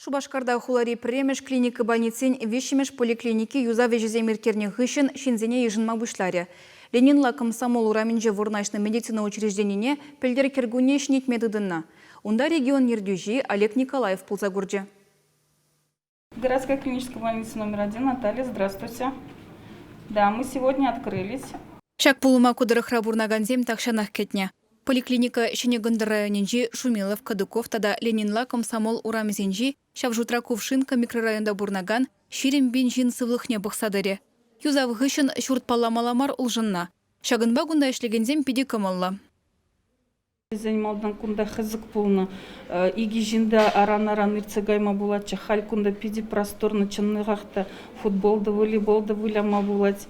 Шупашкарта хулари пӗрремӗш клиника больницин виҫҫӗмӗш поликлиники юсав ӗҫӗсем ирттернӗ хыҫҫӑн ҫынсене йышӑнма пуҫларӗ. Ленинла Комсомол урамӗнче вырнаҫнӑ медицина учрежденине пӗлтӗр кӗркунне ҫӗнетме тытӑннӑ. Унта регион ертӳҫи Олег Николаев пулса курчӗ. Городская клиническая больница номер один. Наталья, здравствуйте. Да, мы сегодня открылись. Ҫак пулӑма ку тӑрӑхра пурӑнакансем тахҫанах кӗтнӗ. Поликлиника Ҫӗнӗ Кӑнтӑр районӗнчи Шумилов, Кадыков тата Ленинла Комсомол урамӗсенчи, ҫав шутра Кувшинка микрорайонта пурӑнакан 20 пин ҫын сывлӑхне пӑхса тӑрӗ. Юсав хыҫҫӑн ҫурт палламалла мар улшӑннӑ. Ҫакӑнпа кунта ӗҫлекенсем питӗ кӑмӑллӑ. Вӗсен малтан кунта хӗсӗк пулнӑ. Икӗ ҫын та аран-аран иртсе кайма пулатчӗ. Халь кунта питӗ просторно, чӑннӑхах та футбол та, волейбол та выляма пулать.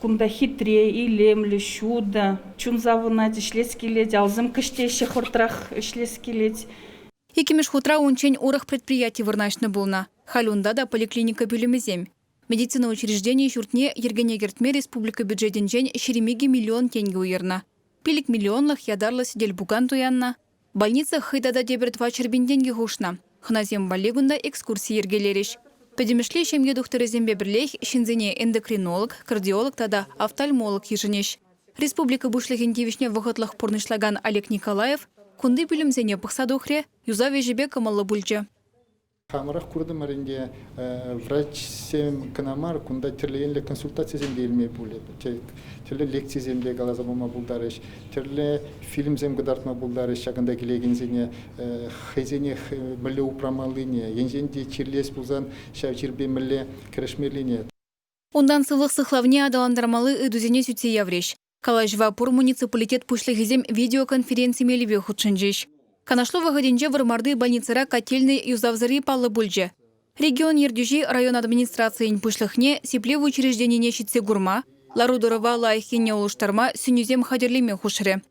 Кунта хитре, илемлӗ, ҫутӑ. Чун савӑнать, ӗҫлес килет, алсем кӗҫтеҫҫӗ, хӑвӑртрах ӗҫлес килет. Иккӗмӗш хутра унччен урӑх предприяти вырнаҫнӑ пулнӑ. Халь унта та поликлиника пӳлӗмӗсем. Медицина учрежденийӗ ҫуртне йӗркене кӗртме республика бюджетӗнчен 22 миллион тенкӗ уйӑрнӑ. 5 миллионлӑх ятарлӑ сӗтел-пукан туяннӑ. Больница хӑй тата тепӗр 400 пин тенкӗ хушнӑ. Хӑнасем валли кунта экскурси йӗркелерӗҫ. Пӗтӗмӗшле ҫемье тухтӑрӗсемпе пӗрлех ҫынсене эндокринолог, кардиолог тата офтальмолог йышӑнӗҫ. Республика Пуҫлӑхӗн тивӗҫне вӑхӑтлӑх пурнӑҫлакан Олег Николаев кунти пӳлӗмсене пӑхса тухрӗ, юсав ӗҫӗпе кӑмӑллӑ пулчӗ. Хамӑрах куртӑмӑр ӗнтӗ, врачсем кӑна мар, кунта тӗрлӗ енлӗ консультацисем те илме пулӗ. Тӗрлӗ лекцисем те каласа пама пултарӗҫ, тӗрлӗ фильмсем кӑтартма пултарӗҫ ҫакӑнта килекенсене, хӑйсене мӗнле упрамаллине, енчен те чирлес пулсан ҫав чирпе мӗнле кӗрешмеллине. Унтан сывлӑх сыхлавне аталантармалли ыйтусене сӳтсе яврӗҫ. Калаҫӑва пур муниципалитет пуҫлӑхӗсем видеоконференци мелӗпе хутшӑнчӗҫ. Канашлу вӑхӑтӗнче Вӑрмарти больницӑра котельнӑй юсавсӑрри паллӑ пулчӗ. Регион ертӳҫи район администрацийӗн пуҫлӑхне сиплев учрежденине ҫитсе курма, лару-тӑрӑва лайӑх енне улӑштарма сӗнӳсем хатӗрлеме хушрӗ.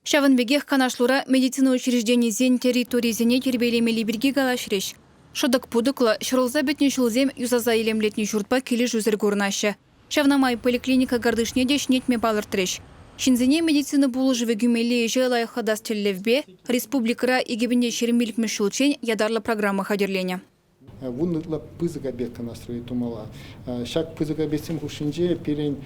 Ҫавӑн пекех канашлура медицина учрежденийӗсен территорийӗсене тирпейлемелли пирки калаҫрӗҫ. Шӑтӑк-путӑклӑ, ҫурӑлса пӗтнӗ ҫулсем юсаса илемлетнӗ ҫуртпа килӗшӳсӗр курӑнаҫҫӗ. Ҫавна май поликлиника картишне те ҫӗнетме палӑртрӗҫ. Ҫынсене медицина пулӑшӑвӗ кӳмелли ӗҫе лайӑхлатас тӗллевпе республикӑра 2025 ҫулччен ятарлӑ программа хатӗрленӗ. Вун ытла пысӑк объект кӑна строить тумалла. Ҫак пысӑк объектсем хушшинче пирӗн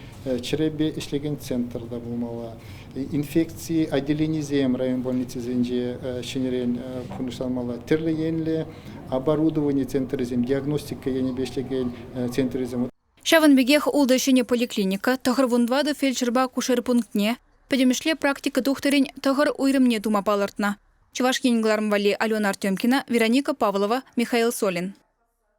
чӗрепе ӗҫлекен центр та пулмалла. Инфекци отделенисем район больницисенче ҫӗнӗрен пурнӑҫланмалла. Тӗрлӗ енлӗ оборудовани центрӗсем, диагностика енӗпе ӗҫлекен центрӗсем. Ҫавӑн пекех ултӑ ҫӗнӗ поликлиника, 94 фельдшерпа акушер пунктне, пӗтӗмӗшле практика тухтӑрӗн тӑхӑр уйрӑмне тума палӑртнӑ. Чӑваш Ен кӑларӑм валли Алена Артемкина, Вероника Павлова, Михаил Солин.